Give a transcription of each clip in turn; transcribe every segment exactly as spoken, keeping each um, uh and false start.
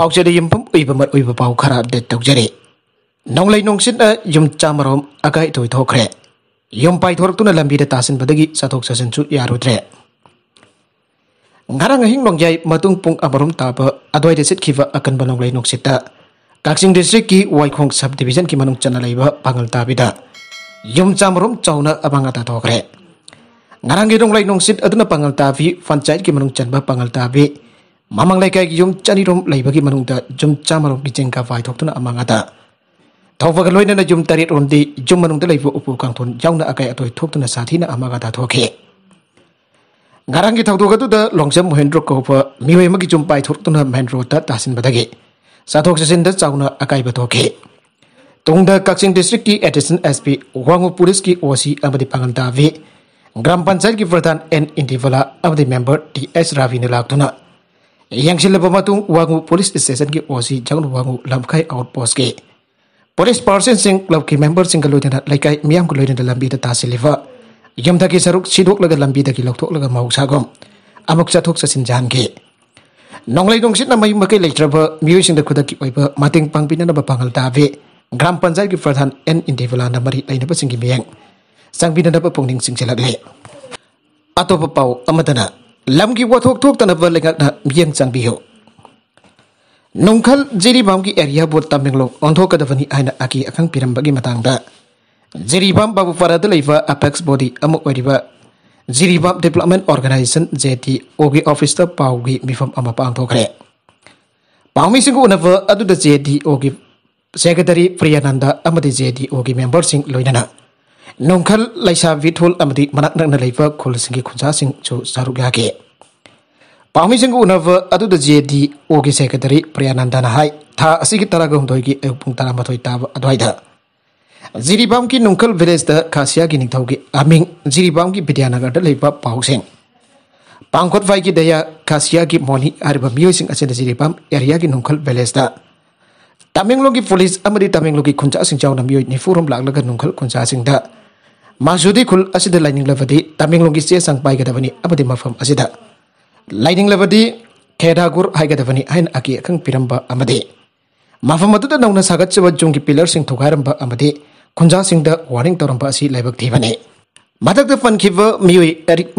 ꯄꯥꯎꯆꯦꯗ ꯌꯨꯝꯐꯝ ꯑꯣꯏꯕ ꯃꯔꯨꯑꯣꯏꯕ ꯄꯥꯎ ꯈꯔ ꯑꯞꯗꯦꯠ ꯇꯧꯖꯔꯤ꯫ ꯅꯣꯡꯂꯩ ꯅꯨꯡꯁꯤꯠꯅ ꯌꯨꯝ ꯆꯥꯃꯔꯣꯝ ꯑꯀꯥꯏ ꯑꯇꯣꯏ ꯊꯣꯛꯈ꯭ꯔꯦ꯫ ꯌꯨꯝ ꯄꯥꯏꯊꯣꯔꯛꯇꯨꯅ ꯂꯝꯕꯤꯗ ꯇꯥꯁꯤꯟꯕꯗꯒꯤ ꯆꯠꯊꯣꯛ ꯆꯠꯁꯤꯟꯁꯨ ꯌꯥꯔꯨꯗ꯭ꯔꯦ꯫ ꯉꯔꯥꯡ ꯑꯍꯤꯡ ꯅꯣꯡꯌꯥꯏ ꯃꯇꯨꯡ ꯄꯨꯡ ꯑꯃꯔꯣꯝ ꯇꯥꯕ ꯑꯗꯨꯋꯥꯏꯗ ꯁꯤꯠꯈꯤꯕ ꯑꯀꯟꯕ ꯅꯣꯡꯂꯩ ꯅꯨꯡꯁꯤꯠꯇ ꯀꯛꯆꯤꯡ ꯗꯤꯁꯇ꯭ꯔꯤꯛꯀꯤ ꯋꯥꯏꯈꯣꯡ ꯁꯕ ꯗꯤꯕꯤꯖꯟꯒꯤ ꯃꯅꯨꯡ ꯆꯟꯅ ꯂꯩꯕ ꯄꯥꯉꯜ ꯇꯥꯕꯤꯗ ꯌꯨꯝ ꯆꯥꯃꯔꯣꯝ ꯆꯥꯎꯅ ꯑꯃꯥꯡ ꯑꯇꯥ ꯊꯣꯛꯈ꯭ꯔꯦ꯫ ꯉꯔꯥꯡꯒꯤ ꯅꯣꯡꯂꯩ ꯅꯨꯡꯁꯤꯠ ꯑꯗꯨꯅ ꯄꯥꯉꯜ ꯇꯥꯕꯤ ꯄꯟꯆꯥꯌꯠꯀꯤ ꯃꯅꯨꯡ ꯆꯟꯕ ꯄꯥꯉꯜ ꯇꯥꯕꯤ ꯃꯃꯥꯡ ꯂꯩꯀꯥꯏꯒꯤ ꯌꯨꯝ ꯆꯅꯤꯔꯣꯝ ꯂꯩꯕꯒꯤ ꯃꯅꯨꯡꯗ ꯌꯨꯝ ꯆꯥꯃꯔꯣꯝꯒꯤ ꯖꯤꯡꯒ ꯄꯥꯏꯊꯣꯛꯇꯨꯅ ꯑꯃꯥꯡ ꯑꯇꯥ ꯊꯣꯛꯄꯒ ꯂꯣꯏꯅꯅ ꯌꯨꯝ ꯇꯔꯦꯠ ꯔꯣꯝꯗꯤ ꯌꯨꯝ ꯃꯅꯨꯡꯗ ꯂꯩꯕ ꯎꯄꯨ ꯀꯥꯡꯊꯣꯟ ꯌꯥꯎꯅ ꯑꯀꯥꯏ ꯑꯇꯣꯏ ꯊꯣꯛꯇꯨꯅ ꯁꯥꯊꯤꯅ ꯑꯃꯥꯡ ꯑꯇꯥ ꯊꯣꯛꯈꯤ꯫ ꯉꯔꯥꯡꯒꯤ ꯊꯧꯗꯣꯛ ꯑꯗꯨꯗ ꯂꯣꯡꯖꯝ ꯃꯣꯍꯦꯟꯗ꯭ꯔꯣ ꯀꯧꯕ ꯃꯤꯑꯣꯏ ꯑꯃꯒꯤ ꯌꯨꯝ ꯄꯥꯏꯊꯣꯔꯛꯇꯨꯅ ꯃꯦꯟ ꯔꯣꯗꯇ ꯇꯥꯁꯤꯟꯕꯗꯒꯤ ꯆꯠꯊꯣꯛ ꯆꯠꯁꯤꯟꯗ ꯆꯥꯎꯅ ꯑꯀꯥꯏꯕ ꯊꯣꯛꯈꯤ꯫ ꯇꯨꯡꯗ ꯀꯛꯆꯤꯡ ꯗꯤꯁꯇ꯭ꯔꯤꯛꯀꯤ ꯑꯦꯗꯤꯁꯅꯦꯜ ꯑꯦꯁ ꯄꯤ, ꯋꯥꯉꯨ ꯄꯨꯂꯤꯁꯀꯤ ꯑꯣ ꯁꯤ ꯑꯃꯗꯤ ꯄꯥꯉꯜ ꯇꯥꯕꯤ, ꯒ꯭ꯔꯥꯝ ꯄꯟꯆꯥꯌꯠꯀꯤ ꯄ꯭ꯔꯙꯥꯟ ꯑꯦꯟ ꯏꯟꯗꯤꯕꯂꯥ ꯑꯃꯗꯤ ꯃꯦꯝꯕꯔ ꯇꯤ ꯑꯦꯁ ꯔꯥꯕꯤꯅ ꯂꯥꯛꯇꯨꯅ ꯌꯦꯡꯁꯤꯜꯂꯕ ꯃꯇꯨꯡ ꯋꯥꯉꯨ ꯄꯨꯂꯤꯁ ꯁ꯭ꯇꯦꯁꯟꯒꯤ ꯑꯣ ꯁꯤ ꯖꯥꯎꯅ ꯋꯥꯉꯨ ꯂꯝꯈꯥꯏ ꯑꯥꯎꯠ ꯄꯣꯁꯀꯤ ꯄꯨꯂꯤꯁ ꯄꯥꯔꯁꯟꯁꯤꯡ, ꯀ꯭ꯂꯕꯀꯤ ꯃꯦꯝꯕꯔꯁꯤꯡꯒ ꯂꯣꯏꯅꯅ ꯂꯩꯀꯥꯏ ꯃꯤꯌꯥꯝꯒ ꯂꯣꯏꯅꯅ ꯂꯝꯕꯤꯗ ꯇꯥꯁꯤꯜꯂꯤꯕ ꯌꯨꯝꯊꯛꯀꯤ ꯁꯔꯨꯛ ꯁꯤꯗꯣꯛꯂꯒ ꯂꯝꯕꯤꯗꯒꯤ ꯂꯧꯊꯣꯛꯂꯒ ꯃꯍꯧꯁꯥꯒꯨꯝ ꯑꯃꯨꯛ ꯆꯠꯊꯣꯛ ꯆꯠꯁꯤꯟ ꯌꯥꯍꯟꯈꯤ꯫ ꯅꯣꯡꯂꯩ ꯅꯨꯡꯁꯤꯠꯅ ꯃꯌꯨꯝ ꯃꯀꯩ ꯂꯩꯇ꯭ꯔꯕ ꯃꯤꯑꯣꯏꯁꯤꯡꯗ ꯈꯨꯗꯛꯀꯤ ꯑꯣꯏꯕ ꯃꯇꯦꯡ ꯄꯥꯡꯕꯤꯅꯅꯕ ꯄꯥꯉꯜ ꯇꯥꯕꯤ ꯒ꯭ꯔꯥꯝ ꯄꯟꯆꯥꯌꯠꯀꯤ ꯄ꯭ꯔꯙꯥꯟ ꯑꯦꯟ ꯏꯟꯗꯤꯕꯂꯥꯅ ꯃꯔꯤ ꯂꯩꯅꯕꯁꯤꯡꯒꯤ ꯃꯤꯠꯌꯦꯡ ꯆꯪꯕꯤꯅꯅꯕ ꯄꯨꯛꯅꯤꯡ ꯆꯤꯡꯁꯤꯜꯂꯛꯂꯤ꯫ ꯑꯇꯣꯞꯄ ꯄꯥꯎ ꯑꯃꯗꯅ, ꯂꯝꯒꯤ ꯋꯥꯊꯣꯛ ꯊꯣꯛꯇꯅꯕ ꯂꯩꯉꯥꯛꯅ ꯃꯤꯠꯌꯦꯡ ꯆꯪꯕꯤꯌꯨ꯫ ꯅꯨꯡꯈꯜ ꯖꯤꯔꯤꯕꯥꯝꯒꯤ ꯑꯦꯔꯤꯌꯥꯕꯨ ꯇꯃꯦꯡꯂꯣꯡ ꯑꯣꯟꯊꯣꯛꯀꯗꯕꯅꯤ ꯍꯥꯏꯅ ꯑꯀꯤ ꯑꯈꯪ ꯄꯤꯔꯝꯕꯒꯤ ꯃꯇꯥꯡꯗ ꯖꯤꯔꯤꯕꯥꯝ ꯕꯥꯕꯨꯄꯥꯔꯥꯗ ꯂꯩꯕ ꯑꯦꯄꯦꯛꯁ ꯕꯣꯗꯤ ꯑꯃ ꯑꯣꯏꯔꯤꯕ ꯖꯤꯔꯤꯕꯥꯝ ꯗꯤꯕꯦꯂꯞꯃꯦꯟ ꯑꯣꯔꯒꯅꯥꯏꯖꯦꯁꯟ, ꯖꯦ ꯗꯤ ꯑꯣꯒꯤ ꯑꯣꯐꯤꯁꯇ ꯄꯥꯎꯒꯤ ꯃꯤꯐꯝ ꯑꯃ ꯄꯥꯡꯊꯣꯛꯈ꯭ꯔꯦ꯫ ꯄꯥꯎꯃꯤꯁꯤꯡꯒ ꯎꯅꯕ ꯑꯗꯨꯗ ꯖꯦ ꯗꯤ ꯑꯣꯒꯤ ꯁꯦꯀ꯭ꯔꯦꯇꯔꯤ ꯄ꯭ꯔꯤꯌꯥꯅꯟꯗ ꯑꯃꯗꯤ ꯖꯦ ꯗꯤ ꯑꯣꯒꯤ ꯃꯦꯝꯕꯔꯁꯤꯡ ꯂꯣꯏꯅꯅ ꯅꯣꯡꯈꯜ, ꯂꯩꯁꯥꯕꯤ ꯊꯣꯜ ꯑꯃꯗꯤ ꯃꯅꯥꯛ ꯅꯛꯅ ꯂꯩꯕ ꯈꯨꯜꯁꯤꯡꯒꯤ ꯈꯨꯟꯖꯥꯁꯤꯡꯁꯨ ꯁꯔꯨꯛ ꯌꯥꯈꯤ꯫ ꯄꯥꯎꯃꯤꯁꯤꯡꯒ ꯎꯅꯕ ꯑꯗꯨꯗ ꯖꯦ ꯗꯤ ꯑꯣꯒꯤ ꯁꯦꯀ꯭ꯔꯦꯇꯔꯤ ꯄ꯭ꯔꯤꯌꯥꯅꯟꯗꯅ ꯍꯥꯏ, ꯊꯥ ꯑꯁꯤꯒꯤ ꯇꯔꯥꯒ ꯍꯨꯝꯗꯣꯏꯒꯤ ꯑꯌꯨꯛ ꯄꯨꯡ ꯇꯔꯥꯃꯥꯊꯣꯏ ꯇꯥꯕ ꯑꯗꯨꯋꯥꯏꯗ ꯖꯤꯔꯤꯕꯥꯝꯒꯤ ꯅꯨꯡꯈꯜ ꯚꯤꯂꯦꯖꯇ ꯈꯥꯁꯤꯌꯥꯒꯤ ꯅꯤꯡꯊꯧꯒꯤ ꯑꯃꯤꯡ ꯖꯤꯔꯤꯕꯥꯝꯒꯤ ꯕꯤꯗ꯭ꯌꯥꯅꯒꯔꯗ ꯂꯩꯕ ꯄꯥꯎꯁꯤꯡ ꯄꯥꯡꯈꯣꯠ ꯐꯥꯏꯒꯤ ꯗꯌꯥ ꯈꯥꯁꯤꯌꯥꯒꯤ ꯃꯣꯅꯤ ꯍꯥꯏꯔꯤꯕ ꯃꯤꯑꯣꯏꯁꯤꯡ ꯑꯁꯤꯅ ꯖꯤꯔꯤꯕꯥꯝ ꯑꯦꯔꯤꯌꯥꯒꯤ ꯅꯨꯡꯈꯜ ꯚꯤꯂꯦꯖꯇ ꯇꯃꯦꯡꯂꯣꯡꯒꯤ ꯄꯨꯂꯤꯁ ꯑꯃꯗꯤ ꯇꯃꯦꯡꯂꯣꯡꯒꯤ ꯈꯨꯟꯖꯥꯁꯤꯡ ꯌꯥꯎꯅ ꯃꯤꯑꯣꯏ ꯅꯤꯐꯨꯔꯣꯝ ꯂꯥꯛꯂꯒ ꯅꯨꯡꯈꯜ ꯈꯨꯟꯖꯥꯁꯤꯡꯗ ꯃꯥꯖꯨꯗꯤ ꯈꯨꯜ ꯑꯁꯤꯗ ꯂꯩꯅꯤꯡꯂꯕꯗꯤ ꯇꯃꯦꯡꯂꯣꯡꯒꯤ ꯆꯦ ꯆꯥꯡ ꯄꯥꯏꯒꯗꯕꯅꯤ ꯑꯃꯗꯤ ꯃꯐꯝ ꯑꯁꯤꯗ ꯂꯩꯅꯤꯡꯂꯕꯗꯤ ꯈꯦꯗꯥꯒꯨꯔ ꯍꯥꯏꯒꯗꯕꯅꯤ ꯍꯥꯏꯅ ꯑꯀꯤ ꯑꯈꯪ ꯄꯤꯔꯝꯕ ꯑꯃꯗꯤ ꯃꯐꯝ ꯑꯗꯨꯗ ꯅꯧꯅ ꯁꯥꯒꯠꯆꯕ ꯌꯨꯝꯒꯤ ꯄꯤꯂꯔꯁꯤꯡ ꯊꯨꯒꯥꯏꯔꯝꯕ ꯑꯃꯗꯤ ꯈꯨꯟꯖꯥꯁꯤꯡꯗ ꯋꯥꯔꯅꯤꯡ ꯇꯧꯔꯝꯕ ꯑꯁꯤ ꯂꯥꯏꯕꯛ ꯊꯤꯕꯅꯤ꯫ ꯃꯊꯛꯇ ꯄꯟꯈꯤꯕ ꯃꯤꯑꯣꯏ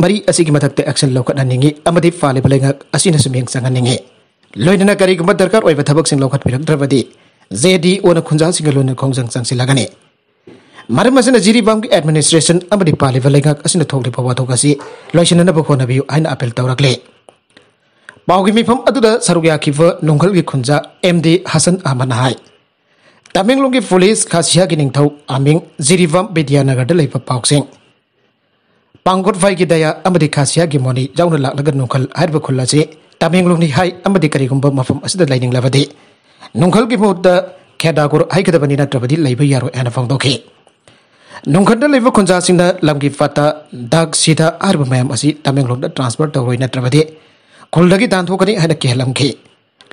ꯃꯔꯤ ꯑꯁꯤꯒꯤ ꯃꯊꯛꯇ action ꯂꯧꯈꯠꯍꯟꯅꯤꯡꯏ ꯑꯃꯗꯤ ꯄꯥꯜꯂꯤꯕ ꯂꯩꯉꯥꯛ ꯑꯁꯤꯅꯁꯨ ꯃꯤꯠꯌꯦꯡ ꯆꯪꯍꯟꯅꯤꯡꯏ꯫ ꯂꯣꯏꯅꯅ ꯀꯔꯤꯒꯨꯝꯕ ꯗꯔꯀꯥꯔ ꯑꯣꯏꯕ ꯊꯕꯛꯁꯤꯡ ꯂꯧꯈꯠꯄꯤꯔꯛꯇ꯭ꯔꯕꯗꯤ JDOꯅ ꯈꯨꯟꯖꯥꯁꯤꯡꯒ ꯂꯣꯏꯅꯅ ꯈꯣꯡꯖꯪ ꯆꯪꯁꯤꯜꯂꯒꯅꯤ꯫ ꯃꯔꯝ ꯑꯁꯤꯅ ꯖꯤꯔꯤꯕꯥꯝꯒꯤ administration ꯑꯃꯗꯤ ꯄꯥꯜꯂꯤꯕ ꯂꯩꯉꯥꯛ ꯑꯁꯤꯅ ꯊꯣꯛꯂꯤꯕ ꯋꯥꯊꯣꯛ ꯑꯁꯤ ꯂꯣꯏꯁꯤꯟꯅꯅꯕ ꯍꯣꯠꯅꯕꯤꯌꯨ ꯍꯥꯏꯅ appeal ꯇꯧꯔꯛꯂꯤ꯫ ꯄꯥꯎꯒꯤ ꯃꯤꯐꯝ ꯑꯗꯨꯗ ꯁꯔꯨꯛ ꯌꯥꯈꯤꯕ ꯅꯨꯡꯈꯜꯒꯤ ꯈꯨꯟꯖꯥ ꯑꯦꯝ ꯗꯤ ꯍꯁꯟ ꯑꯍꯃꯗꯅ ꯍꯥꯏ, ꯇꯃꯦꯡꯂꯣꯡꯒꯤ ꯄꯨꯂꯤꯁ ꯈꯥꯁꯤꯌꯥꯒꯤ ꯅꯤꯡꯊꯧ ꯑꯃꯤꯡ ꯖꯤꯔꯤꯕꯥꯝ ꯕꯤꯗ꯭ꯌꯥꯅꯒꯔꯗ ꯂꯩꯕ ꯄꯥꯎꯁꯤꯡ ꯄꯥꯡꯒꯣꯠꯐꯥꯏꯒꯤ ꯗꯌꯥ ꯑꯃꯗꯤ ꯈꯥꯁꯤꯌꯥꯒꯤ ꯃꯣꯅꯤ ꯌꯥꯎꯅ ꯂꯥꯛꯂꯒ ꯅꯨꯡꯈꯜ ꯍꯥꯏꯔꯤꯕ ꯈꯨꯜ ꯑꯁꯤ ꯇꯃꯦꯡꯂꯣꯡꯅꯤ ꯍꯥꯏ ꯑꯃꯗꯤ ꯀꯔꯤꯒꯨꯝꯕ ꯃꯐꯝ ꯑꯁꯤꯗ ꯂꯩꯅꯤꯡꯂꯕꯗꯤ ꯅꯨꯡꯈꯜꯒꯤ ꯃꯍꯨꯠꯇ ꯈꯦꯗꯥꯒꯨꯔ ꯍꯥꯏꯒꯗꯕꯅꯤ, ꯅꯠꯇ꯭ꯔꯕꯗꯤ ꯂꯩꯕ ꯌꯥꯔꯣꯏ ꯍꯥꯏꯅ ꯐꯣꯡꯗꯣꯛꯈꯤ꯫ ꯅꯨꯡꯈꯜꯗ ꯂꯩꯕ ꯈꯨꯟꯖꯥꯁꯤꯡꯅ ꯂꯝꯒꯤ ꯄꯠꯇꯥ, ꯗꯥꯛ ꯁꯤꯗꯥ ꯍꯥꯏꯔꯤꯕ ꯃꯌꯥꯝ ꯑꯁꯤ ꯇꯃꯦꯡꯂꯣꯡꯗ transfer ꯇꯧꯔꯣꯏ, ꯅꯠꯇ꯭ꯔꯕꯗꯤ ꯈꯨꯜꯗꯒꯤ ꯇꯥꯟꯊꯣꯛꯀꯅꯤ ꯍꯥꯏꯅ ꯀꯤꯍꯜꯂꯝꯈꯤ꯫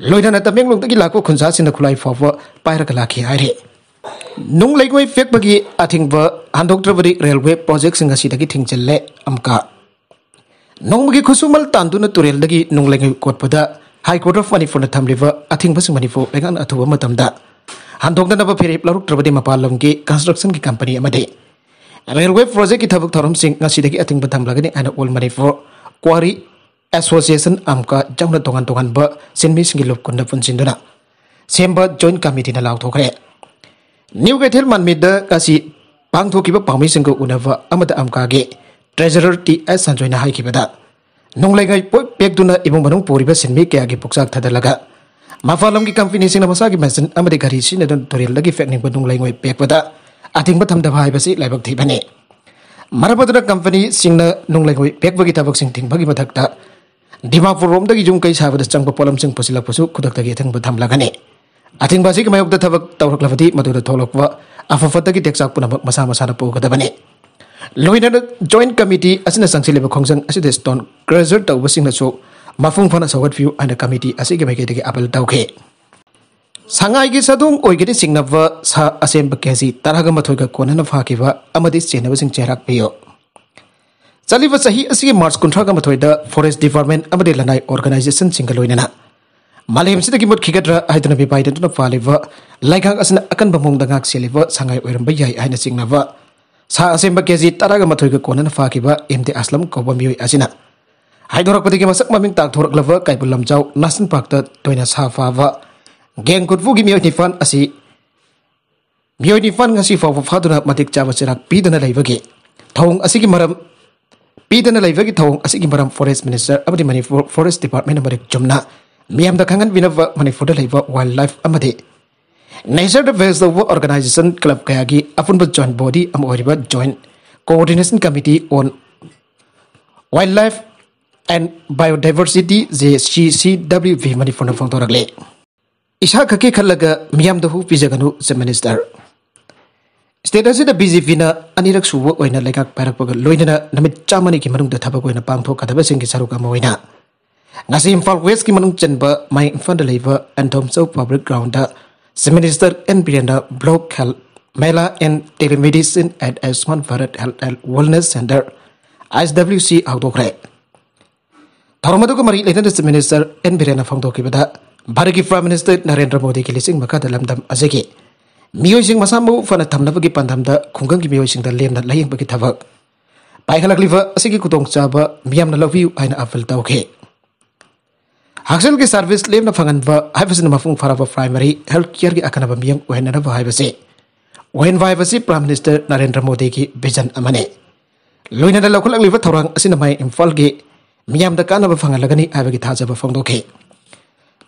ꯂꯣꯏꯅꯅ ꯇꯃꯦꯡꯂꯣꯡꯗꯒꯤ ꯂꯥꯛꯄ ꯈꯨꯟꯖꯥꯁꯤꯡꯅ ꯈꯨꯠꯂꯥꯏ ꯐꯥꯎꯕ ꯄꯥꯏꯔꯒ ꯂꯥꯛꯈꯤ ꯍꯥꯏꯔꯤ꯫ ꯅꯨꯡ ꯂꯩꯉꯣꯏ ꯄꯦꯛꯄꯒꯤ ꯑꯊꯤꯡꯕ ꯍꯟꯗꯣꯛꯇ꯭ꯔꯕꯗꯤ railway projectꯁꯤꯡ ꯑꯁꯤꯗꯒꯤ ꯊꯤꯡꯖꯤꯜꯂꯦ꯫ ꯑꯃꯀ ꯅꯣꯡꯃꯒꯤ ꯈꯨꯠꯁꯨꯃꯜ ꯇꯥꯟꯗꯨꯅ ꯇꯨꯔꯦꯜꯗꯒꯤ ꯅꯨꯡ ꯂꯩꯉꯣꯏ ꯀꯣꯠꯄꯗ High Court of ꯃꯅꯤꯄꯨꯔꯅ ꯊꯝꯂꯤꯕ ꯑꯊꯤꯡꯕꯁꯤꯡ ꯃꯅꯤꯄꯨꯔ ꯂꯩꯉꯥꯛꯅ ꯑꯊꯨꯕ ꯃꯇꯝꯗ ꯍꯟꯗꯣꯛꯅꯅꯕ ꯐꯤꯔꯦꯞ ꯂꯧꯔꯛꯇ꯭ꯔꯕꯗꯤ ꯃꯄꯥꯟ ꯂꯝꯒꯤ constructionꯒꯤ company ꯑꯃꯗꯤ railway projectꯀꯤ ꯊꯕꯛ ꯊꯧꯔꯝꯁꯤꯡ ꯉꯁꯤꯗꯒꯤ ꯑꯊꯤꯡꯕ ꯊꯝꯂꯒꯅꯤ ꯍꯥꯏꯅ All Manipur Quarry Association, ꯑꯃꯀ ꯌꯥꯎꯅ ꯇꯣꯉꯥꯟ ꯇꯣꯉꯥꯟꯕ ꯁꯤꯟꯃꯤꯁꯤꯡꯒꯤ ꯂꯨꯞ ꯀꯨꯟꯅ ꯄꯨꯟꯁꯤꯟꯗꯨꯅ ꯁꯦꯝꯕ joint committeeꯅ ꯂꯥꯎꯊꯣꯛꯈ꯭ꯔꯦ꯫ ꯅ꯭ꯌꯨ ꯀꯩꯊꯦꯜ ꯃꯥꯟꯃꯤꯗ ꯉꯁꯤ ꯄꯥꯡꯊꯣꯛꯈꯤꯕ ꯄꯥꯎꯃꯤꯁꯤꯡꯒ ꯎꯅꯕ ꯑꯃꯗ ꯑꯃꯀꯒꯤ treasurer ꯇꯤ ꯑꯦꯁ ꯁꯟꯖꯣꯏꯅ ꯍꯥꯏꯈꯤꯕꯗ, ꯅꯨꯡ ꯂꯩꯉꯣꯏ ꯄꯣꯠ ꯄꯦꯛꯇꯨꯅ ꯏꯃꯨꯡ ꯃꯅꯨꯡ ꯄꯨꯔꯤꯕ ꯁꯤꯟꯃꯤ ꯀꯌꯥꯒꯤ ꯄꯨꯛꯆꯥꯛ ꯊꯗꯠꯂꯒ ꯃꯄꯥꯟ ꯂꯝꯒꯤ companyꯁꯤꯡꯅ ꯃꯁꯥꯒꯤ machine ꯑꯃꯗꯤ ꯒꯥꯔꯤ ꯁꯤꯖꯤꯟꯅꯗꯨꯅ ꯇꯨꯔꯦꯜꯗꯒꯤ ꯄꯦꯛꯅꯤꯡꯕ ꯅꯨꯡ ꯂꯩꯉꯣꯏ ꯄꯦꯛꯄꯗ ꯑꯊꯤꯡꯕ ꯊꯝꯗꯕ ꯍꯥꯏꯕꯁꯤ ꯂꯥꯏꯕꯛ ꯊꯤꯕꯅꯤ꯫ ꯃꯔꯝ ꯑꯗꯨꯅ companyꯁꯤꯡꯅ ꯅꯨꯡ ꯂꯩꯉꯣꯏ ꯄꯦꯛꯄꯒꯤ ꯊꯕꯛꯁꯤꯡ ꯊꯤꯡꯕꯒꯤ ꯃꯊꯛꯇ ꯗꯤꯃꯥꯄꯨꯔ ꯔꯣꯝꯗꯒꯤ ꯌꯨꯝ ꯀꯩ ꯁꯥꯕꯗ ꯆꯪꯕ ꯄꯣꯠꯂꯝꯁꯤꯡ ꯄꯨꯁꯤꯜꯂꯛꯄꯁꯨ ꯈꯨꯗꯛꯇꯒꯤ ꯑꯊꯤꯡꯕ ꯊꯝꯂꯒꯅꯤ꯫ ꯑꯊꯤꯡꯕ ꯑꯁꯤꯒꯤ ꯃꯥꯌꯣꯛꯇ ꯊꯕꯛ ꯇꯧꯔꯛꯂꯕꯗꯤ ꯃꯗꯨꯗ ꯊꯣꯛꯂꯛꯄ ꯑꯐ ꯐꯠꯇꯒꯤ ꯇꯦꯛꯆꯥꯛ ꯄꯨꯝꯅꯃꯛ ꯃꯁꯥ ꯃꯁꯥꯅ ꯄꯨꯒꯗꯕꯅꯤ꯫ ꯂꯣꯏꯅꯅ joint committee ꯑꯁꯤꯅ ꯆꯪꯁꯤꯜꯂꯤꯕ ꯈꯣꯡꯖꯪ ꯑꯁꯤꯗ stone crusher ꯇꯧꯕꯁꯤꯡꯅꯁꯨ ꯃꯄꯨꯡ ꯐꯥꯅ ꯁꯧꯒꯠꯄꯤꯌꯨ ꯍꯥꯏꯅ committee ꯑꯁꯤꯒꯤ ꯃꯥꯏꯀꯩꯗꯒꯤ appeal ꯇꯧꯈꯤ꯫ ꯁꯉꯥꯏꯒꯤ ꯁꯥꯗꯣꯡ ꯑꯣꯏꯒꯅꯤ ꯆꯤꯡꯅꯕ ꯁꯥ ꯑꯁꯦꯝꯕ ꯀꯦꯖꯤ ꯇꯔꯥꯒ ꯃꯥꯊꯣꯏꯒ ꯀꯣꯟꯅꯅ ꯐꯥꯈꯤꯕ ꯑꯃꯗꯤ ꯆꯦꯟꯅꯕꯁꯤꯡ ꯆꯦꯔꯥꯛ ꯄꯤꯌꯨ꯫ ꯆꯠꯂꯤꯕ ꯆꯍꯤ ꯑꯁꯤꯒꯤ ꯃꯥꯔꯆ ꯀꯨꯟꯊ꯭ꯔꯥꯒ ꯃꯥꯊꯣꯏꯗ ꯐꯣꯔꯦꯁ ꯗꯤꯄꯥꯔꯠꯃꯦꯟ ꯑꯃꯗꯤ ꯂꯅꯥꯏ ꯑꯣꯔꯒꯅꯥꯏꯖꯦꯁꯟꯁꯤꯡꯒ ꯂꯣꯏꯅꯅ ꯃꯥꯂꯦꯝꯁꯤꯗꯒꯤ ꯃꯨꯠꯈꯤꯒꯗ꯭ꯔꯥ ꯍꯥꯏꯗꯨꯅ ꯃꯤꯄꯥꯏꯅꯗꯨꯅ ꯄꯥꯜꯂꯤꯕ ꯂꯩꯉꯥꯛ ꯑꯁꯤꯅ ꯑꯀꯟꯕ ꯃꯑꯣꯡꯗ ꯉꯥꯛ ꯁꯦꯜꯂꯤꯕ ꯁꯉꯥꯏ ꯑꯣꯏꯔꯝꯕ ꯌꯥꯏ ꯍꯥꯏꯅ ꯆꯤꯡꯅꯕ ꯁꯥ ꯑꯁꯦꯝꯕ ꯀꯦ ꯖꯤ ꯇꯔꯥꯒ ꯃꯥꯊꯣꯏꯒ ꯀꯣꯟꯅꯅ ꯐꯥꯈꯤꯕ ꯑꯦꯝ ꯗꯤ ꯑꯁꯂꯝ ꯀꯧꯕ ꯃꯤꯑꯣꯏ ꯑꯁꯤꯅ ꯍꯥꯏꯗꯣꯔꯛꯄꯗꯒꯤ ꯃꯁꯛ ꯃꯃꯤꯡ ꯇꯥꯛꯊꯣꯔꯛꯂꯕ ꯀꯩꯕꯨꯜ ꯂꯝꯖꯥꯎ ꯅꯦꯁꯅꯦꯜ ꯄꯥꯔꯛꯇ ꯇꯣꯏꯅ ꯁꯥ ꯐꯥꯕ ꯒꯦꯡ ꯈꯨꯠꯄꯨꯒꯤ ꯃꯤꯑꯣꯏ ꯅꯤꯄꯥꯟ ꯑꯁꯤ ꯃꯤꯑꯣꯏ ꯅꯤꯄꯥꯟ ꯉꯁꯤ ꯐꯥꯎꯕ ꯐꯥꯗꯨꯅ ꯃꯇꯤꯛ ꯆꯥꯕ ꯆꯩꯔꯥꯛ ꯄꯤꯗꯅ ꯂꯩꯕꯒꯤ ꯊꯧꯑꯣꯡ ꯑꯁꯤꯒꯤ ꯃꯔꯝ ꯄꯤꯗꯅ ꯂꯩꯕꯒꯤ ꯊꯧꯑꯣꯡ ꯑꯁꯤꯒꯤ ꯃꯔꯝ ꯐꯣꯔꯦꯁ ꯃꯤꯅꯤꯁꯇꯔ ꯑꯃꯗꯤ ꯃꯅꯤꯄꯨꯔ ꯐꯣꯔꯦꯁ ꯗꯤꯄꯥꯔꯠꯃꯦꯟꯅ ꯃꯔꯤꯛ ꯆꯨꯝꯅ ꯃꯤꯌꯥꯝꯗ ꯈꯪꯍꯟꯕꯤꯅꯕ ꯃꯅꯤꯄꯨꯔꯗ ꯂꯩꯕ ꯋꯥꯏꯜ ꯂꯥꯏꯐ ꯑꯃꯗꯤ ꯅꯦꯆꯔꯗ ꯕꯦꯁ ꯇꯧꯕ ꯑꯣꯔꯒꯅꯥꯏꯖꯦꯁꯟ ꯀ꯭ꯂꯕ ꯀꯌꯥꯒꯤ ꯑꯄꯨꯟꯕ ꯖꯣꯏꯟ ꯕꯣꯗꯤ ꯑꯃ ꯑꯣꯏꯔꯤꯕ Joint Coordination Committee on Wildlife and Biodiversity, J C C W V ꯃꯅꯤꯄꯨꯔꯅ ꯐꯣꯡꯗꯣꯔꯛꯂꯦ꯫ ꯏꯁꯥ ꯈꯛꯀꯤ ꯈꯜꯂꯒ ꯃꯤꯌꯥꯝꯗ ꯍꯨ ꯄꯤꯖꯒꯅꯨ, ꯆꯤꯐ ꯃꯤꯅꯤꯁꯇꯔ꯫ ꯁ꯭ꯇꯦꯠ ꯑꯁꯤꯗ ꯕꯤ ꯖꯦ ꯄꯤꯅ ꯑꯅꯤꯔꯛ ꯁꯨꯕ ꯑꯣꯏꯅ ꯂꯩꯉꯥꯛ ꯄꯥꯏꯔꯛꯄꯒ ꯂꯣꯏꯅꯅ ꯅꯨꯃꯤꯠ ꯆꯥꯝꯃꯅꯤꯒꯤ ꯃꯅꯨꯡꯗ ꯊꯕꯛ ꯑꯣꯏꯅ ꯄꯥꯡꯊꯣꯛꯀꯗꯕꯁꯤꯡꯒꯤ ꯁꯔꯨꯛ ꯑꯃ ꯑꯣꯏꯅ ꯉꯁꯤ ꯏꯝꯐꯥꯜ ꯋꯦꯁꯀꯤ ꯃꯅꯨꯡ ꯆꯟꯕ ꯃꯌꯥꯡ ꯏꯝꯐꯥꯜꯗ ꯂꯩꯕ ꯑꯦꯟꯊꯣꯝꯆꯧ public ground chief minister N ꯕꯤꯔꯦꯟꯅ Block Health Mela and Telemedicine at Ayushman Bharat Health and Wellness Center, I S W C, ꯍꯧꯗꯣꯛꯈ꯭ꯔꯦ꯫ ꯊꯧꯔꯝ ꯑꯗꯨꯒ ꯃꯔꯤ ꯂꯩꯅꯅ ꯆꯤꯐ ꯃꯤꯅꯤꯁꯇꯔ ꯑꯦꯟ ꯕꯤꯔꯦꯟꯅ ꯐꯣꯡꯗꯣꯛꯈꯤꯕꯗ, ꯚꯥꯔꯠꯀꯤ ꯄ꯭ꯔꯥꯏꯝ ꯃꯤꯅꯤꯁꯇꯔ ꯅꯔꯦꯟꯗ꯭ꯔ ꯃꯣꯗꯤꯒꯤ ꯂꯤꯆꯤꯡ ꯃꯈꯥꯗ ꯂꯝꯗꯝ ꯑꯁꯤꯒꯤ ꯃꯤꯑꯣꯏꯁꯤꯡ ꯃꯁꯥ ꯃꯎ ꯐꯅ ꯊꯝꯅꯕꯒꯤ ꯄꯥꯟꯗꯝꯗ ꯈꯨꯡꯒꯪꯒꯤ ꯃꯤꯑꯣꯏꯁꯤꯡꯗ ꯂꯦꯝꯅ ꯂꯥꯌꯦꯡꯕꯒꯤ ꯊꯕꯛ ꯄꯥꯏꯈꯠꯂꯛꯂꯤꯕ ꯑꯁꯤꯒꯤ ꯈꯨꯗꯣꯡꯆꯥꯕ ꯃꯤꯌꯥꯝꯅ ꯂꯧꯕꯤꯌꯨ ꯍꯥꯏꯅ ꯑꯥꯄꯤꯜ ꯇꯧꯈꯤ꯫ ꯍꯛꯁꯦꯜꯒꯤ ꯁꯥꯔꯚꯤꯁ ꯂꯦꯝꯅ ꯐꯪꯍꯟꯕ ꯍꯥꯏꯕꯁꯤꯅ ꯃꯄꯨꯡ ꯐꯥꯔꯕ ꯄ꯭ꯔꯥꯏꯃꯔꯤ ꯍꯦꯜꯊ ꯀꯤꯌꯔꯒꯤ ꯑꯈꯟꯅꯕ ꯃꯤꯌꯝ ꯑꯣꯏꯍꯟꯅꯅꯕ ꯍꯥꯏꯕꯁꯤ ꯑꯣꯏꯍꯟꯕ ꯍꯥꯏꯕꯁꯤ ꯄ꯭ꯔꯥꯏꯝ ꯃꯤꯅꯤꯁꯇꯔ ꯅꯔꯦꯟꯗ꯭ꯔ ꯃꯣꯗꯤꯒꯤ ꯚꯤꯖꯟ ꯑꯃꯅꯤ꯫ ꯂꯣꯏꯅꯅ ꯂꯧꯈꯠꯂꯛꯂꯤꯕ ꯊꯧꯔꯥꯡ ꯑꯁꯤꯅ ꯃꯌꯥꯡ ꯏꯝꯐꯥꯜꯒꯤ ꯃꯤꯌꯥꯝꯗ ꯀꯥꯟꯅꯕ ꯐꯪꯍꯜꯂꯒꯅꯤ ꯍꯥꯏꯕꯒꯤ ꯊꯥꯖꯕ ꯐꯣꯡꯗꯣꯛꯈꯤ꯫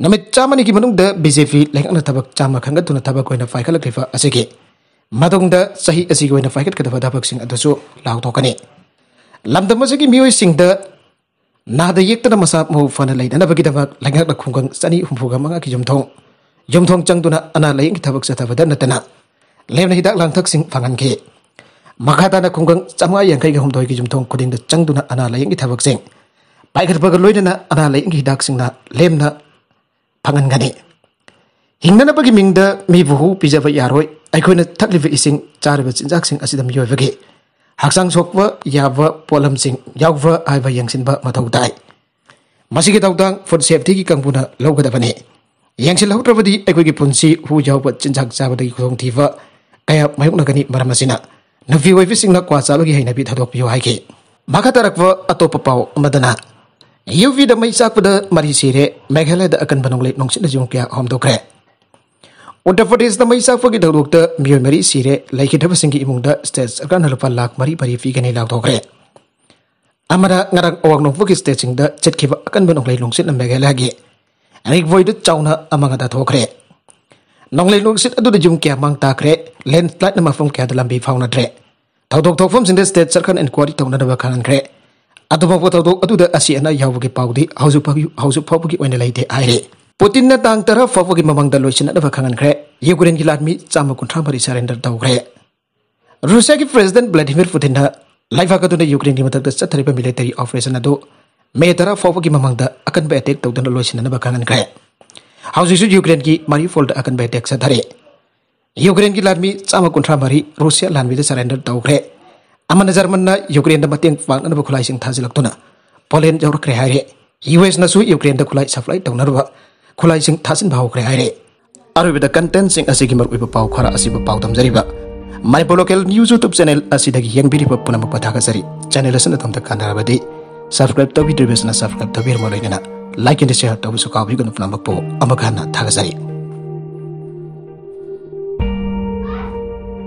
ꯅꯨꯃꯤꯠ ꯆꯥꯝꯃꯅꯤꯒꯤ ꯃꯅꯨꯡꯗ ꯕꯤ ꯖꯦ ꯄꯤ ꯂꯩꯉꯥꯛꯅ ꯊꯕꯛ ꯆꯥꯝꯃ ꯈꯟꯒꯠꯇꯨꯅ ꯊꯕꯛ ꯑꯣꯏꯅ ꯄꯥꯏꯈꯠꯂꯛꯂꯤꯕ ꯑꯁꯤꯒꯤ ꯃꯇꯨꯡꯗ ꯆꯍꯤ ꯑꯁꯤꯒꯤ ꯑꯣꯏꯅ ꯄꯥꯏꯈꯠꯀꯗꯕ ꯊꯕꯛꯁꯤꯡ ꯑꯗꯨꯁꯨ ꯂꯥꯎꯊꯣꯛꯀꯅꯤ꯫ ꯂꯝꯗꯝ ꯑꯁꯤꯒꯤ ꯃꯤꯑꯣꯏꯁꯤꯡꯗ ꯅꯥꯗ ꯌꯦꯛꯇꯅ ꯃꯁꯥ ꯃꯎ ꯐꯅ ꯂꯩꯅꯅꯕꯒꯤꯗꯃꯛ ꯂꯩꯉꯥꯛꯅ ꯈꯨꯡꯒꯪ ꯆꯅꯤ ꯍꯨꯝꯐꯨꯒ ꯃꯉꯥꯒꯤ ꯌꯨꯝꯊꯣꯡ ꯌꯨꯝꯊꯣꯡ ꯆꯪꯗꯨꯅ ꯑꯅꯥ ꯂꯥꯌꯦꯡꯒꯤ ꯊꯕꯛ ꯆꯠꯊꯕꯗ ꯅꯠꯇꯅ ꯂꯦꯝꯅ ꯍꯤꯗꯥꯛ ꯂꯥꯡꯊꯛꯁꯤꯡ ꯐꯪꯍꯟꯈꯤ꯫ ꯃꯈꯥ ꯇꯥꯅ ꯈꯨꯡꯒꯪ ꯆꯥꯝꯃꯉꯥ ꯌꯥꯡꯈꯩꯒ ꯍꯨꯝꯗꯣꯏꯒꯤ ꯌꯨꯝꯊꯣꯡ ꯈꯨꯗꯤꯡꯗ ꯆꯪꯗꯨꯅ ꯑꯅꯥ ꯂꯥꯌꯦꯡꯒꯤ ꯊꯕꯛꯁꯤꯡ ꯄꯥꯏꯈꯠꯄꯒ ꯂꯣꯏꯅꯅ ꯑꯅꯥ ꯂꯥꯌꯦꯡꯒꯤ ꯍꯤꯗꯥꯛꯁꯤꯡꯅ ꯂꯦꯝꯅ ꯐꯪꯍꯟꯒꯅꯤ꯫ ꯍꯤꯡꯅꯅꯕꯒꯤ ꯃꯤꯡꯗ ꯃꯤꯕꯨ ꯍꯨ ꯄꯤꯖꯕ ꯌꯥꯔꯣꯏ꯫ ꯑꯩꯈꯣꯏꯅ ꯊꯛꯂꯤꯕ ꯏꯁꯤꯡ, ꯆꯥꯔꯤꯕ ꯆꯤꯟꯖꯥꯛꯁꯤꯡ ꯑꯁꯤꯗ ꯃꯤꯑꯣꯏꯕꯒꯤ ꯍꯛꯆꯥꯡ ꯁꯣꯛꯄ ꯌꯥꯕ ꯄꯣꯠꯂꯝꯁꯤꯡ ꯌꯥꯎꯕ ꯍꯥꯏꯕ ꯌꯦꯡꯁꯤꯟꯕ ꯃꯊꯧ ꯇꯥꯏ꯫ ꯃꯁꯤꯒꯤ ꯊꯧꯗꯥꯡ ꯐꯨꯗ ꯁꯦꯐꯇꯤꯒꯤ ꯀꯥꯡꯕꯨꯅ ꯂꯧꯒꯗꯕꯅꯤ꯫ ꯌꯦꯡꯁꯤꯜꯍꯧꯗ꯭ꯔꯕꯗꯤ ꯑꯩꯈꯣꯏꯒꯤ ꯄꯨꯟꯁꯤ ꯍꯨ ꯌꯥꯎꯕ ꯆꯤꯟꯖꯥꯛ ꯆꯥꯕꯗꯒꯤ ꯈꯨꯗꯣꯡꯊꯤꯕ ꯀꯌꯥ ꯃꯥꯌꯣꯛꯅꯒꯅꯤ꯫ ꯃꯔꯝ ꯑꯁꯤꯅ ꯅꯨꯄꯤ ꯑꯣꯏꯕꯤꯁꯤꯡꯅ ꯀ꯭ꯋꯥ ꯆꯥꯕꯒꯤ ꯍꯩꯅꯕꯤ ꯊꯥꯗꯣꯛꯄꯤꯌꯨ ꯍꯥꯏꯈꯤ꯫ ꯃꯈꯥ ꯇꯥꯔꯛꯄ ꯑꯇꯣꯞꯄ ꯄꯥꯎ ꯑꯃꯗꯅ, ꯌꯨ ꯄꯤꯗ ꯃꯩ ꯆꯥꯛꯄꯗ ꯃꯔꯤ ꯁꯤꯔꯦ, ꯃꯦꯘꯥꯂꯌꯗ ꯑꯀꯟꯕ ꯅꯣꯡꯂꯩ ꯅꯨꯡꯁꯤꯠꯅ ꯌꯨꯝ ꯀꯌꯥ ꯍꯣꯝꯗꯣꯛꯈ꯭ꯔꯦ꯫ ꯎꯠꯇꯔ ꯄ꯭ꯔꯗꯦꯁꯇ ꯃꯩ ꯆꯥꯛꯄꯒꯤ ꯊꯧꯗꯣꯛꯇ ꯃꯤꯑꯣꯏ ꯃꯔꯤ ꯁꯤꯔꯦ, ꯂꯩꯈꯤꯗꯕꯁꯤꯡꯒꯤ ꯏꯃꯨꯡꯗ ꯁ꯭ꯇꯦꯠ ꯁꯔꯀꯥꯔꯅ ꯂꯨꯄꯥ ꯂꯥꯈ ꯃꯔꯤ ꯃꯔꯤ ꯄꯤꯒꯅꯤ ꯂꯥꯎꯊꯣꯛꯈ꯭ꯔꯦ꯫ ꯑꯃꯅ ꯉꯔꯥꯡ ꯑꯋꯥꯡ ꯅꯣꯡꯄꯣꯛꯀꯤ ꯁ꯭ꯇꯦꯠꯁꯤꯡꯗ ꯆꯠꯈꯤꯕ ꯑꯀꯟꯕ ꯅꯣꯡꯂꯩ ꯅꯨꯡꯁꯤꯠꯅ ꯃꯦꯘꯥꯂꯌꯒꯤ ꯔꯤꯛꯕꯣꯏꯗ ꯆꯥꯎꯅ ꯑꯃꯥꯡ ꯑꯇꯥ ꯊꯣꯛꯈ꯭ꯔꯦ꯫ ꯅꯣꯡꯂꯩ ꯅꯨꯡꯁꯤꯠ ꯑꯗꯨꯗ ꯌꯨꯝ ꯀꯌꯥ ꯃꯥꯡ ꯇꯥꯛꯈ꯭ꯔꯦ, ꯂꯦꯟꯁ꯭ꯂꯥꯏꯗꯅ ꯃꯐꯝ ꯀꯌꯥꯗ ꯂꯝꯕꯤ ꯐꯥꯎꯅꯗ꯭ꯔꯦ꯫ ꯊꯧꯗꯣꯛ ꯊꯣꯛꯐꯝꯁꯤꯡꯗ ꯁ꯭ꯇꯦꯠ ꯁꯔꯀꯥꯔꯅ ꯏꯟꯀ꯭ꯋꯥꯔꯤ ꯇꯧꯅꯅꯕ ꯈꯪꯍꯟꯈ꯭ꯔꯦ꯫ ꯑꯗꯨꯐꯥꯎꯕ ꯊꯧꯗꯣꯛ ꯑꯗꯨꯗ ꯑꯁꯤ ꯑꯅꯥ ꯌꯥꯎꯕꯒꯤ ꯄꯥꯎꯗꯤ ꯍꯧꯖꯤꯛ ꯐꯥꯎꯒꯤ, ꯍꯧꯖꯤꯛ ꯐꯥꯎꯕꯒꯤ ꯑꯣꯏꯅ ꯂꯩꯇꯦ ꯍꯥꯏꯔꯤ꯫ ꯄꯨꯇꯤꯟꯅ ꯇꯥꯡ ꯇꯔꯥ ꯐꯥꯎꯕꯒꯤ ꯃꯃꯥꯡꯗ ꯂꯣꯏꯁꯤꯟꯅꯅꯕ ꯈꯪꯍꯟꯈ꯭ꯔꯦ꯫ ꯌꯨꯀ꯭ꯔꯦꯟꯒꯤ ꯂꯥꯟꯃꯤ ꯆꯥꯝꯃ ꯀꯨꯟꯊ꯭ꯔꯥ ꯃꯔꯤ ꯁꯔꯦꯟꯗꯔ ꯇꯧꯈ꯭ꯔꯦ꯫ ꯔꯨꯁꯤꯌꯥꯒꯤ ꯄ꯭ꯔꯦꯁꯤꯗꯦꯟꯠ ꯚ꯭ꯂꯥꯗꯤꯃꯤꯔ ꯄꯨꯇꯤꯟꯅ ꯂꯩꯕꯥꯛ ꯑꯗꯨꯅ ꯌꯨꯀ꯭ꯔꯦꯟꯒꯤ ꯃꯊꯛꯇ ꯆꯠꯊꯔꯤꯕ ꯃꯤꯂꯤꯇꯔꯤ ꯑꯣꯄꯔꯦꯁꯟ ꯑꯗꯨ ꯃꯦ ꯇꯔꯥ ꯐꯥꯎꯕꯒꯤ ꯃꯃꯥꯡꯗ ꯑꯀꯟꯕ ꯑꯦꯇꯦꯛ ꯇꯧꯗꯨꯅ ꯂꯣꯏꯁꯤꯟꯅꯅꯕ ꯈꯪꯍꯟꯈ꯭ꯔꯦ꯫ ꯍꯧꯖꯤꯛꯁꯨ ꯌꯨꯀ꯭ꯔꯦꯟꯒꯤ ꯃꯥꯔꯤꯎꯄꯣꯜꯗ ꯑꯀꯟꯕ ꯑꯦꯇꯦꯛ ꯆꯠꯊꯔꯤ꯫ ꯌꯨꯀ꯭ꯔꯦꯟꯒꯤ ꯂꯥꯟꯃꯤ ꯆꯥꯝꯃ ꯀꯨꯟꯊ꯭ꯔꯥ ꯃꯔꯤ ꯔꯨꯁꯤꯌꯥ ꯂꯥꯟꯃꯤꯗ ꯁꯔꯦꯟꯗꯔ ꯇꯧꯈ꯭ꯔꯦ꯫ ꯑꯃꯅ ꯖꯔꯃꯟꯅ ꯌꯨꯀ꯭ꯔꯦꯟꯗ ꯃꯇꯦꯡ ꯄꯥꯡꯅꯅꯕ ꯈꯨꯠꯂꯥꯏꯁꯤꯡ ꯊꯥꯖꯤꯜꯂꯛꯇꯨꯅ ꯄꯣꯂꯦꯟ ꯌꯧꯔꯛꯈ꯭ꯔꯦ ꯍꯥꯏꯔꯦ꯫ ꯌꯨ ꯑꯦꯁꯅꯁꯨ ꯌꯨꯀ꯭ꯔꯦꯟꯗ ꯈꯨꯠꯂꯥꯏ ꯁꯄ꯭ꯂꯥꯏ ꯇꯧꯅꯅꯕ ꯈꯨꯠꯂꯥꯏꯁꯤꯡ ꯊꯥꯖꯤꯟꯕ ꯍꯧꯈ꯭ꯔꯦ ꯍꯥꯏꯔꯦ꯫ ꯑꯔꯣꯏꯕꯗ ꯀꯟꯇꯦꯟꯠꯁꯤꯡ ꯑꯁꯤꯒꯤ ꯃꯔꯨꯑꯣꯏꯕ ꯄꯥꯎ ꯈꯔ ꯑꯁꯤꯕꯨ ꯄꯥꯎꯗꯝꯖꯔꯤꯕ Manipur local news YouTube channel ꯑꯁꯤꯗꯒꯤ ꯌꯦꯡꯕꯤꯔꯤꯕ ꯄꯨꯝꯅꯃꯛꯄꯨ ꯊꯥꯒꯠꯆꯔꯤ꯫ ꯆꯦꯅꯦꯜ ꯑꯁꯤꯅ ꯑꯗꯣꯝꯗ ꯀꯥꯟꯅꯔꯕꯗꯤ ꯁꯕꯁꯀ꯭ꯔꯥꯏꯕ ꯇꯧꯕꯤꯗ꯭ꯔꯤꯕꯁꯤꯅ ꯁꯕꯁꯀ꯭ꯔꯥꯏꯕ ꯇꯧꯕꯤꯔꯝꯃꯨ, ꯂꯣꯏꯅꯅ ꯂꯥꯏꯛ ꯑꯦꯟ ꯁꯤꯌꯔ ꯇꯧꯕꯁꯨ ꯀꯥꯎꯕꯤꯒꯅꯨ꯫ ꯄꯨꯝꯅꯃꯛꯄꯨ ꯑꯃꯨꯛ ꯍꯟꯅ ꯊꯥꯒꯠꯆꯔꯤ꯫